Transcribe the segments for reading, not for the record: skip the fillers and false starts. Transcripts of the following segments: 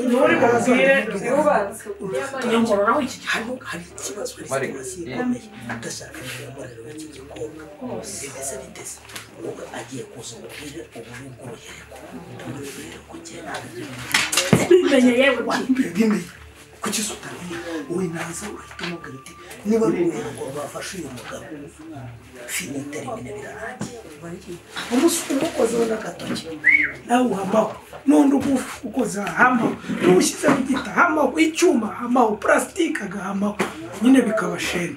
Nturi tunyongororaho iki hano hari ikibazo gikomeye ndashaka kumurera iki gikobwa bimeze biteze ubwo agiye kuza umubwire ubu nguruhereko uruhereko njye bimenye yewe bimenye kuki utamenya wowe naza urahita umubwira uti niba ari uruhereko rwafashe uyu mugabo finite rimwe birarangiye umukozeho n'agatoki nawe uhamaho n'undi ukoze hamaho n'ushyize mu gita hamaho icyuma hamaho purasitike agahamaho nyine bikaba sheni.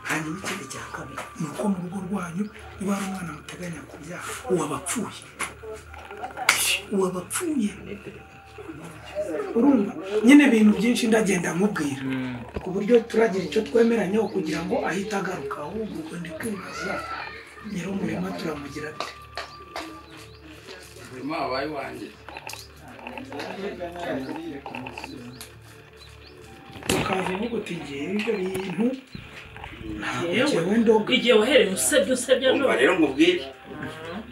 Hanyuma ikindi cya kabiri ni uko mu rugo rwanyu niba hari umwana muteganya kubyara uwabapfuye uwabapfuye urumva nyine ibintu byinshi ndagenda nkubwira ku buryo turagira icyo twemeranyeho kugira ngo ahite agaruka ahubwo ubwo ndi kwibaza nyir'umurima turamugira ati umurima wabaye wanjye ukaza uvuga uti ngewe ibyo bintu ntabwo ndoga igihe wahereye usebye usebye umva rero nkubwire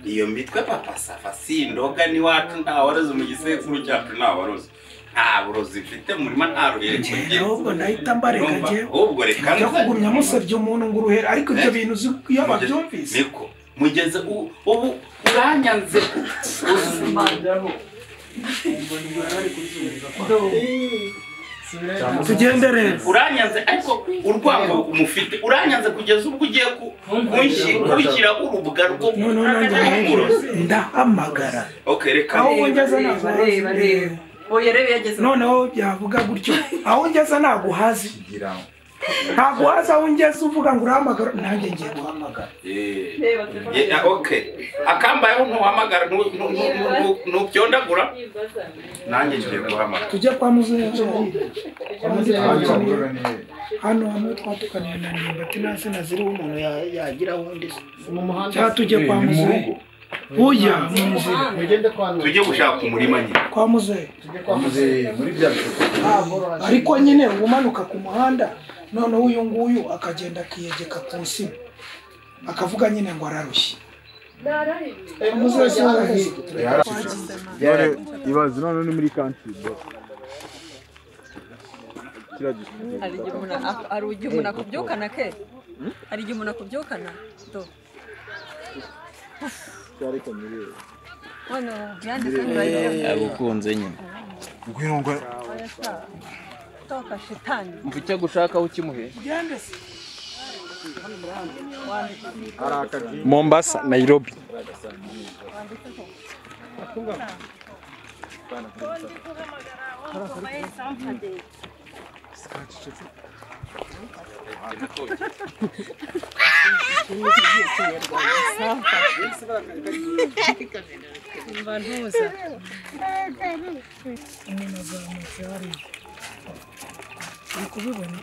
iyo mitwe papa safa si indoga n'iwacu nta waroze mu gisekuru cyacu nta waroze nta burozi mfite murima nta ruhereko ngira ahubwo ndahita mbareka ngewe ahubwo reka njya kugumya musebye umuntu ngo uruhere ariko ibyo bintu uzi iyo babyumvise niko mugeze ubu uranyanze tugende rero uranyanze ariko urwango umufite uranyanze kugeza ubwo ugiye kunshyira urubuga rwo ndahamagara okay reka aho ngeze ntabwo noneho byavuga gutyo aho ngeze ntabwo uhazi ntabwo uhazi aho ngeze uvuga ngo urahamagara nanjye ngiye guhamagara okay akambayeho ntuhamagara ntubyondagura nanjye ngiye guhamagara tujye kwa muzehe hano hamwe twatukaniye na ndimbati nta nsina ziriho umuntu yagiraho undi cyangwa tujye kwa muzehe ujya mu nzira tujye gushaka umurima nyine kwa muzehe muri bya bishuko ariko nyine umanuka ku muhanda noneho uyu nguyu akagenda akiyegeka ku nsina akavuga nyine ngo ararushye ibaze none ni muri country hari igihe umuntu akubyukana ke hari igihe umuntu akubyukana do yagukunze nyine toka shitani umva icyo agushakaho ukimuhe Mombasa, Nairobi. Umuntu azamutse hariya uri kubibona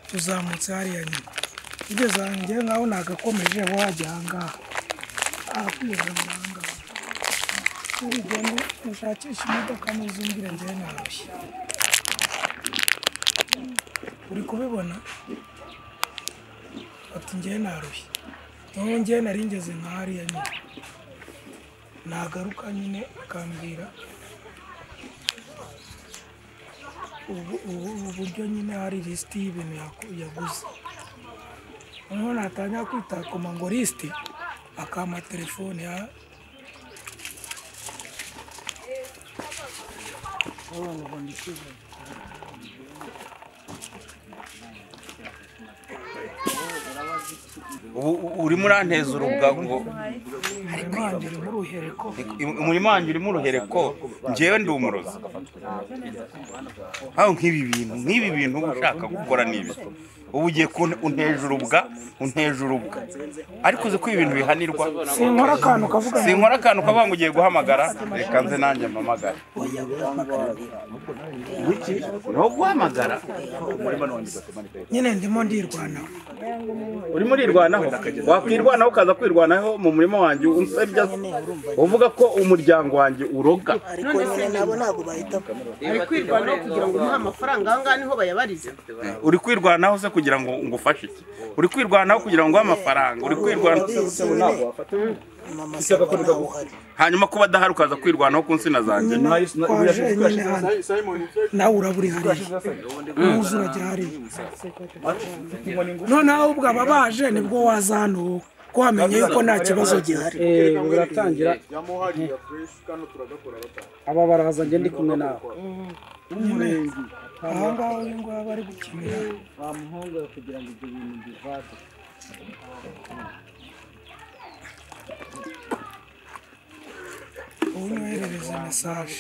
tuzamutse hariya nyuma ugeze ahantu ngewe nkaho nagakomeje wajya ahangaha ahakwizamura ahangaha urugendo ushakisha imodoka n'uzumbwire ngewe narushye uri kubibona ati ngewe narushye noneho ngewe nari ngeze nka hariya nyine nagaruka nyine akambwira uburyo nyine hari lisiti y'ibintu yaguze noneho natangira kwitakuma ngo lisiti akampa telefone ya ubu urimo uranteza urubwa ngo umurima wanjye urimo uruhereko njyewe ndi umurozi aho nk'ibi bintu uba ushaka gukora ni ibi ubu ugiye unteje urubwa unteje urubwa ariko uzi ko ibi bintu bihanirwa sinkora akantu kavuga sinkora akantu kavuga ngo ugiye guhamagara reka nze nanjye mpamagare no guhamagara nyine ndimo ndirwanaho urimo urirwanaho wakwirwanaho ukaza kwirwanaho mu murima wanjye unsebya uvuga ko umuryango wanjye uroga ariko nyine nabo ntabwo bahitamo ari kwirwanaho kugira ngo umuhe amafaranga aha ngaha niho bayabariza uri kwirwanaho se kugira ngo ngufashe iki uri kwirwanaho kugira ngo nguhe amafaranga uri kwirwanaho Hanyuma kuba adahari ukaza kwirwanaho ku nsina zanjye. Nawe uraburi hariya nuza urajya hariya noneho ubwo aba baje nibwo waza hano ko wamenye yuko nta kibazo gihari. Biratangira aba baraza njye ndi kumwe nawe aha ngaha uyu nguyu aba ari gukinira bamuhongera kugira ngo ibyo bintu bivade. Unyoherereze mesaje,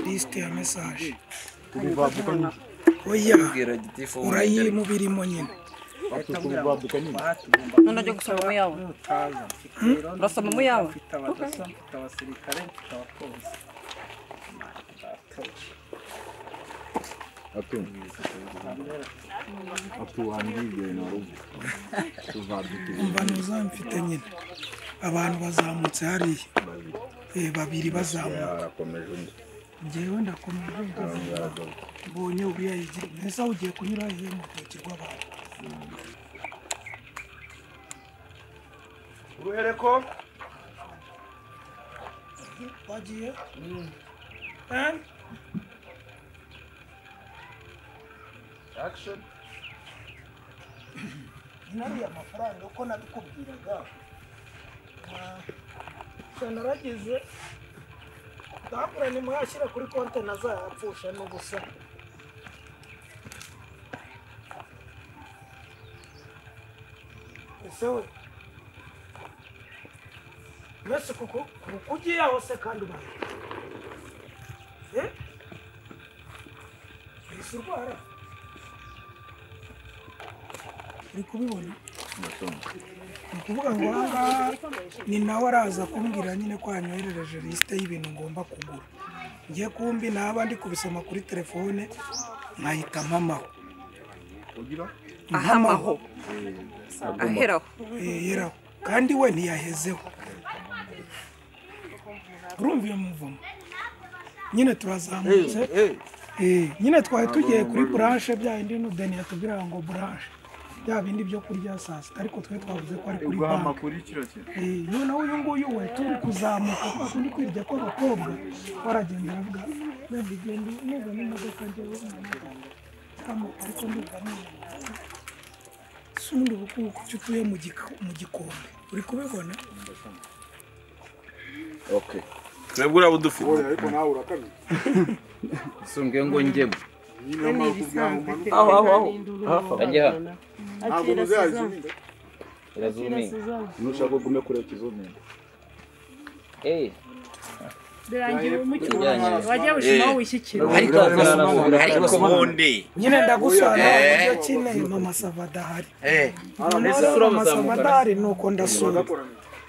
lisite ya mesaje. Oya urayimubirimo nyine. None ajya gusoma mu yawe. Urasoma mu yawe. Mfite abadaso, mfite abasirikare, mfite abapolisi. Umva ntuzamfite nyine. Abantu bazamutse hariya babiri bazamuka. Njyewe ndakomeje mbonye uriya yigira mbese ugiye kunyura hehe mu rutoki rw'abantu. Uruhereko bagiye action. Nariya amafaranga uko nabikubwiraga naragize ndabura nimwashyira kuri konti nazayapfusha n'ubusa. Ese we mbese kuko ugiye aho se kandi ubaye ese urwara uri kubibona? Ni ukuvuga ngo aha ni nawe araza kumbwira nyine ko yanyoherereje lisite y'ibintu ngomba kugura. Ngiye kumbi naba ndi kubisoma kuri telefone nkahita mpamaho. Ahamaho. Aheraho. Aheraho. Kandi we ntiyahezeho. Urumva iyo muvumo. Nyine turazamutse. Nyine twari tugiye kuri branche bya indi n'udeni yatubwira ngo branche. Bya bindi byo kurya saa sita ariko twe twavuze ko ari kuri banki. Noneho uyu nguyu we turi kuzamuka kwa kundi kwirya kw'abakobwa waragenda aravuga ndagenda niba n'imodoka njyewe ariko ndumva sundi ubukungu kuki utuye mu gikombe uri kubibona? Okay. Twebwe uraba udufite. Ariko nawe urakabije. Sumbwe ngo njyemo. Aho aho aho. Ajya. Ntabwo muzayizuminga. Irazuminga. Nushaka gume kure kizuminga. Birangira umucyo wajya ushima wishyikira. Ariko bundi nyine ndagusobanurira uburyo kine mama Sava adahari. Mama Sava adahari nuko ndasura.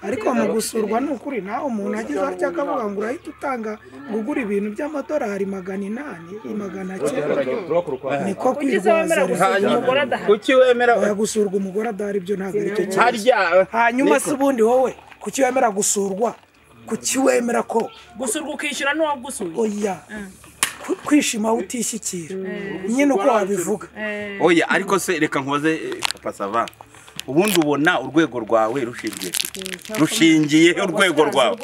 Ariko mu gusurwa ni ukuri nawe umuntu agize atya akavuga ngo urahita utanga ngo ugure ibintu by'amadolari 800 900 niko kwirwaza. Kuki wemera gusurwa umugore adahari? Ibyo ntabwo aricyo kibazo. Hanyuma se ubundi wowe kuki wemera gusurwa? Kuki wemera ko gusurwa ukishyura n'uwagusuye? Oya kwishima utishyikira nyine uko wabivuga. Oya ariko se reka nkubaze Papa Sava, ubundi ubona urwego rwawe rushingiye rushingiye urwego rwawe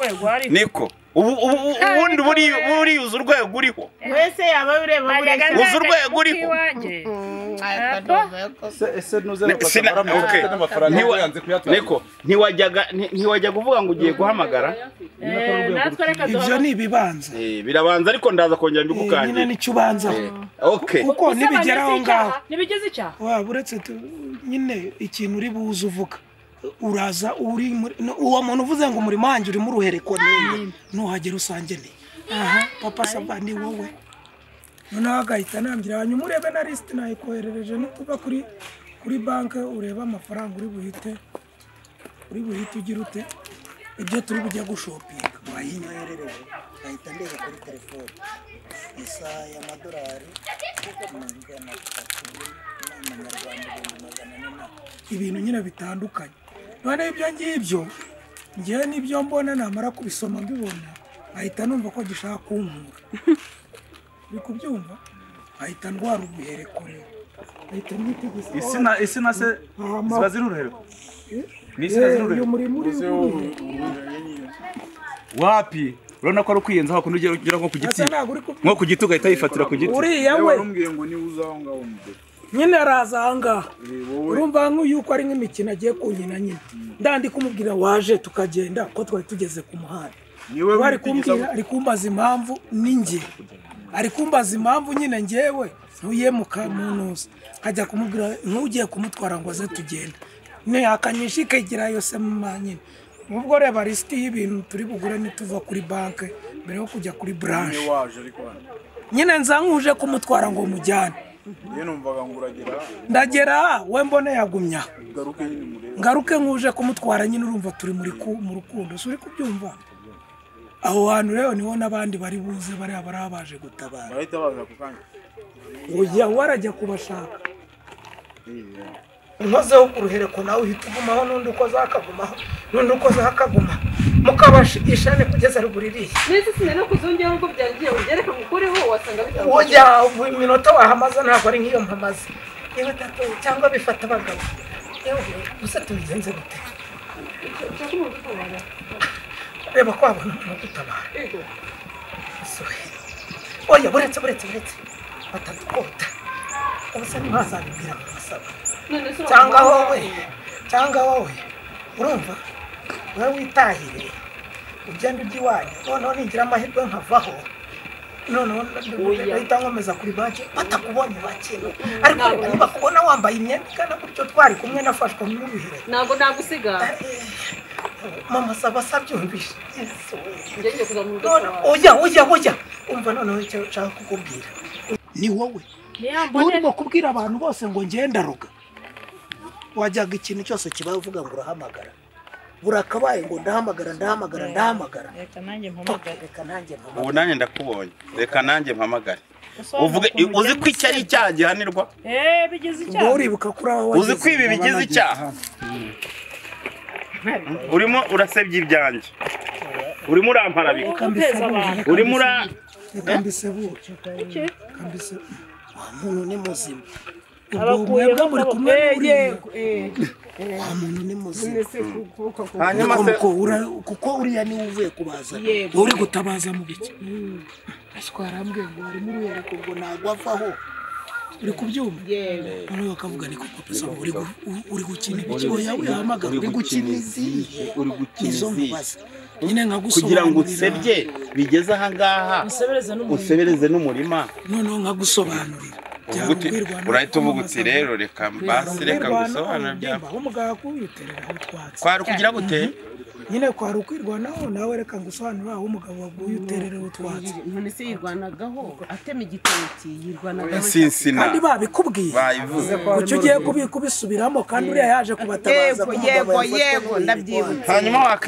niko ubundi buriyuza urwego uriho wese yaba bireba uzi urwego uriho. Niko ntiwajyaga uvuga ngo ugiye guhamagara. Ibyo ni ibibanza birabanza ariko ndaza kongera mbigukangira nyine nicyo ubanza kuko nibigera aho ngaho nibigeze icyaha waba uretse nyine ikintu uri buze uvuga uraza uri uwo muntu uvuze ngo umurimo wanjye urimo uruhereko nini nuhagera usange ni aha Papa Sava ni wowe. Noneho agahita anambwira hanyuma urebe na lisite nayikoherereje nituva kuri banki urebe amafaranga uri buhite ugira ute ibyo turi bujya gushopinga. Wayinyoherereje ahita ndeba kuri telefone isaha y'amadolari 300 n'amanyarwanda 400 ibintu nyine bitandukanye. None ibyo ngibyo ngewe nibyo mbona namara kubisoma mbibona ahita numva ko gishaka kunkura. Uri kubyumva? Ahita ndwara ubuhereko rero. Ahita niteguza. Isina se ziba ziri uruhereko? Uyu murima uri wapi? Urabona ko ari ukwiyenza aho kundi ugera nko ku giti. Nko ku giti ugahita yifatira ku giti. Uriya we nyine araza ahangaha. Urumva nk'uko ari nk'imikino agiye kunkina nyine. Ndandi kumubwira waje tukagenda ko twari tugeze ku muhanda. Bari kumbwira ari kumbaza impamvu ninjye. Ari kumbaza impamvu nyine ngewe ntuye mu kamunuza. Nkajya kumubwira nk'ugiye kumutwara ngo aze tugenda. Ne akanyisha ikagira yose mu nyine. Ubwo reba lisiti y'ibintu turi bugure nituva kuri banke mbere yo kujya kuri branch. Nyine nza nkuje kumutwara ngo mujyane. Ndagera we mbone yagumya. Ngaruke nkuje kumutwara nyine urumva turi muri mu rukundo. Si uri kubyumva? Aho hantu rero niho nabandi bari buze bari abaje gutabara. Bahita baza kukanya. Oya warajya kubashaka. Nkozeho kuruhereko nawe uhita ugumaho n'undi uko zakagumaho n'undi uko zakaguma mukabashigishane kugeza ruguru iriya. Nese sinari kuzongera uko byangiye ugereka mukureho wasanga bitandukanye. Oya iminota wahamaza ntabwo ari nk'iyo mpamaze. Yewe tato cyangwa bifata abagabo. Yewe gusa tubigenze gute? Reba ko wabona umuntu ugutabara. Oya buretse batadukota. Ubuse ntibazabibwira mu masaba. Cyangwa wowe urumva wowe witahire ugenda ujya iwanyu noneho ningira amahirwe nkavaho noneho ndahita nkomeza kuri banki batakubonye bakina ariko nibakubona wambaye imyenda igana gutyo twari kumwe nafashwe n'uruhire ntabwo nagusiga mama saba sabyumvishe oya umva noneho icyo nshaka kukubwira ni wowe urimo kubwira abantu bose ngo ngenda ruga wajyaga ikintu cyose kibaye uvuga ngo urahamagara burakabaye ngo ndahamagara reka nanjye mpamagare ubu nanjye ndakubonye reka nanjye mpamagare uvuge uzi ko icyo ari icyaha gihanirwa bigize icyaha uribuka kuri aho uzi ko ibi bigize icyaha urimo urasebya ibyanjye urimo uramparabika urimo muntu ni muzima ubwo muri kumwe wa muntu ni muzima hanyuma se kuko uriya ni uvuye kubaza uri gutabaza mu biki ashwarambwe ngo harimo uruhereko ngo nagwa avaho uri kubyumva noneho bakavuga ni koko pesa uri gukina ibiki oya wihamagara uri gukina izihe uri gukina izo mubaza nyine nkagusobanurira kugira ngo usebye bigeze aha ngaha usebereze n'umurima noneho nkagusobanurira urahita uvuga uti rero reka mbasi reka ngusobanurire byaba umugabo akuyiterera utwatsi kwari kugira gute nyine kwari ukwirwanaho nawe reka ngusobanurire aho umugabo waguye uterere utwatsi none se yirwanagaho atema igitoki yirwanagaho sinsina kandi babikubwiye bayivuze kuki ugiye kubisubiramo kandi uriya yaje kubatabaza yego yego ndabyibutse hanyuma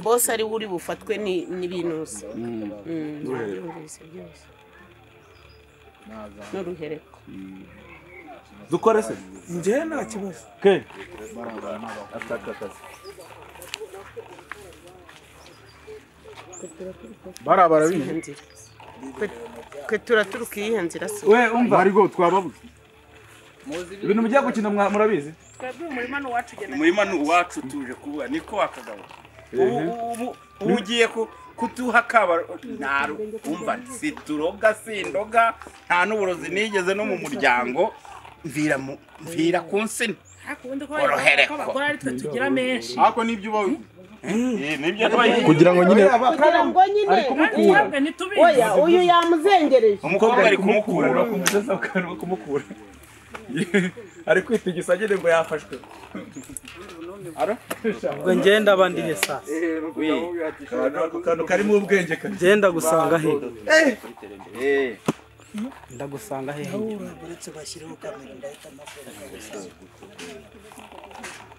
boss ari uri bufatwe n'ibinuza n'uruhereko dukore se njye nta kibazo ke barabara bizi twe turaturuka iyihe nzira se we umva marigo twababuze ibintu mugiye gukina murabizi twebwe umurima ni uwacu ugena umurima ni uwacu tuje kuvuga niko wakagabo ubu ugiye kutuha kabaro umva si turoga sindoga nta n'uburozi nigeze no mu muryango mvira ku nsina uruhereko abagore ari twe tugira menshi ariko nibyo uba kugira ngo nyine ari kumukura oya uyu yamuzengereje umukobwa ari kumukura kumukura ari kwitigisa agende ngo yafashwe ubwo ngenda abandiye sasa akantu karimo ubwenge ngenda gusanga he ndagusanga he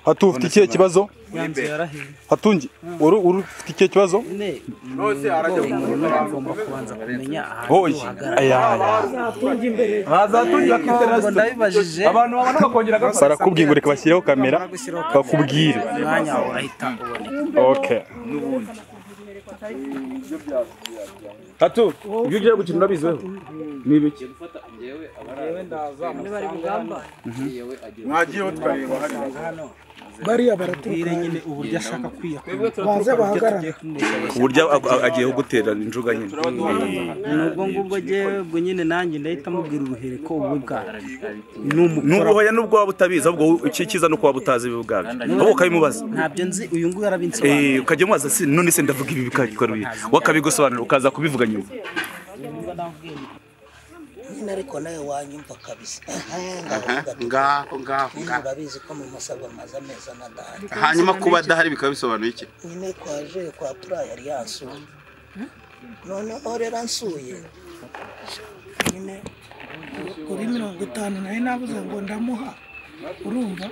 Hatu ufite ikihe kibazo? Hatungi uri ufite ikihe kibazo? Ugomba kubanza kumenya ahantu uhagarara. Abantu babona bakongera barakubwiye ngo reka bashyireho kamera bakubwire. Umwanya wawe urahita uboneka. Okay. Hatu ibyo ugiye gukina urabiziho ni ibiki? Mwagiyeho tukareba hariya. Bariya baraturuka nyine uburyo ashaka kwiyakura. Baze bahagarara. Ku buryo agiye kugutera injuga nyine. Nubwo ngubwo ubwo nyine nanjye ndahita mubwira uruhereko ubu bwabyo. Nubwo hoya nubwo waba utabizi ahubwo icyiza nuko waba utazi ibi bwabyo. Ahubwo ukabimubaza. Ntabyo nzi uyu nguyu arabinsobanurira. Ukajya umubaza si none se ndavuga ibi bikakora ibi. Wakabigusobanurira ukaza kubivuga nyuma. Nyine ariko nawe wanyumva kabisa. Ngaho ngaho ngaho. Urabizi ko mu masabwa maze amezi anadahari. Hanyuma kuba adahari bikaba bisobanuye iki? Nyine kwaje kwa Pura yari yansuye. None rero ansuye. Nyine kuri 50 nayo nabuze ngo ndamuha. Urumva?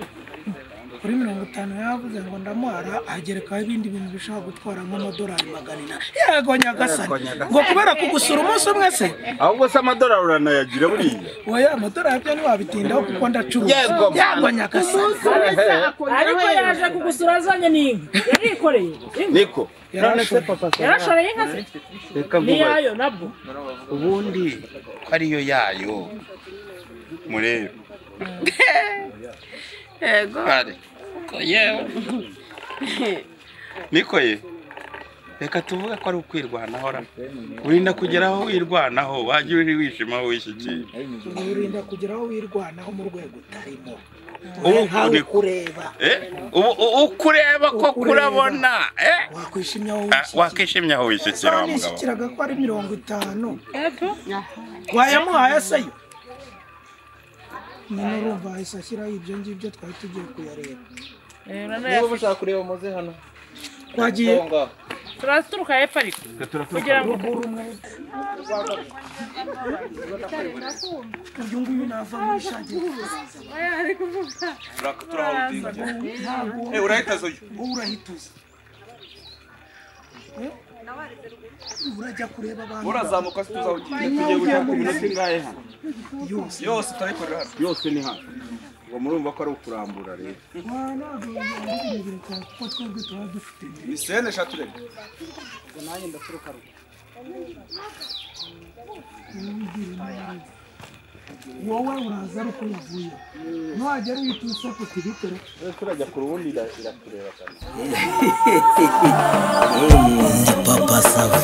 Kuri 50 yavuze ngo ndamuhara agerekaho ibindi bintu bishobora gutwara nk'amadolari 400. Yego nyagasani. Ngo kubera kugusura umunsi umwe se? Ahubwo se amadolari uranayagira buriya? Oya amadolari byo ntiwabitindaho kuko ndacuruza. Yego nyagasani. Ariko yaje kugusura azanye n'inka. Yarikoreye. Niko. Yarashoreye inka se? Ni yayo nabwo. Ubundi ko ariyo yayo. Murebe. Yego. Yewe. Niko ye. Reka tuvuge ko ari ukwirwanaho ra. Urinda kugeraho wirwanaho wajya uri wishima wishyikira. Urinda kugeraho wirwanaho mu rwego utarimo. Ubu kureba. Ubu ukureba ko kurabona wakwishimya aho wishyikira. Wakwishimya aho wishyikira wa mugabo. Nishyikiraga ko ari 50. Yego. Wayamuhaye se yo? Nyine urumva ahise ashyiraho ibyo ngibyo twari tugiye kuyareba. Niba mushaka kureba muze hano. Twagiye. Turaturuka hepfo ariko. Kugira ngo uyu nguyu nava muri shagi. Urahita zo. Urahita uza. Urajya kureba abantu. Urazamuka se tuzawugiye. Tugiye gushaka iminota ingahe hano? Yose turayikorera hano. Yose ni hano. Ngo murumva ko ari ukurambura rero. Kuko twebwe tuba dufite. Ni sene eshatu rero. Nanjye ndaturuka ruguru. Wowe uraza ari uko yavuye. Nuhagera uhita useka uti bitero. Turajya ku rubundi iratureba cyane. Papa Sava.